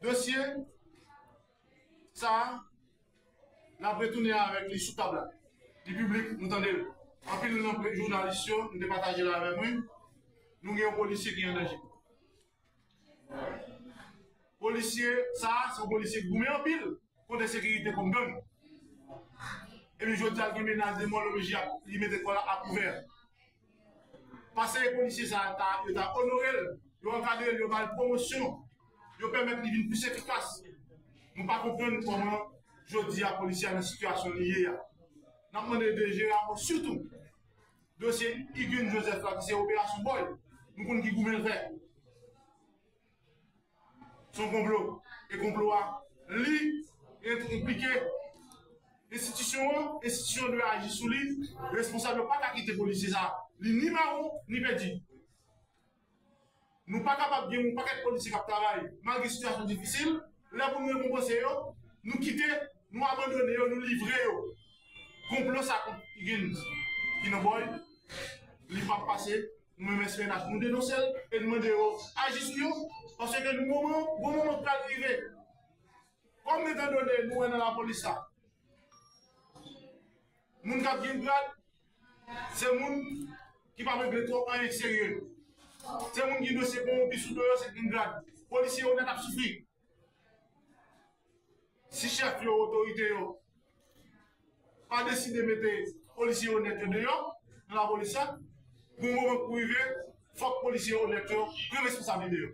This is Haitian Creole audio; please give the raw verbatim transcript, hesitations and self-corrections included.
Dosye sa a, n ap retounen avèk li sou tab la. Li piblik, nou tande l. Anpil nan jounalis yo, nou te pataje l avè mwen, nou gen yon polisye ki an danje. Polisye sa a, se yon polisye ki goumen anpil kont ensekirite kòm gang. Epi jodi a, l gen menas de mò, l oblije ap, li mete kò l a kouvè. Paske polisye sa a, ta, yo ta onore l, yo ankadre l, yo ba l pwomosyon, yo pèmèt li vin plis efikas. Nou pa konprann kòman jodi a polisye a nan sitiyasyon li ye a. N ap mande de jere ankò sitou dosye Huguin Joseph la, ki se operasyon Bòy. Nou konn ki goumen l fè. Se yon konplo. E konplo a, li enplike enstitisyon an, enstitisyon an dwe aji sou li. Responsab yo pa ka kite polisye sa a. Li ni mawon, ni pèdi. Nou pa kapab gen yon pakèt polisye k ap travay, malgre sitiyasyon difisil, lè pou nou rekonpanse yo, nou kite, nou abandone yo, nou livre yo. Konplo sa kont Huguin ki nan Bòy, li p ap pase. Nou menm S P N H, nou denonse l e nou mande yo aji sou yo, paske nou moman, bon moman pral rive. Kòm etandone nou wè nan lapolis la, moun k ap gen grad, se moun ki p ap regle twòp anyen k serye. Se moun ki dosye kowonpi sou do yo, se k gen grad. Polisye onèt ap soufri. Si chèf yo, otorite yo, pa deside mete polisye onèt yo deyò nan lapolis la, gon moman pou rive, fòk polisye onèt yo pran responsablite yo.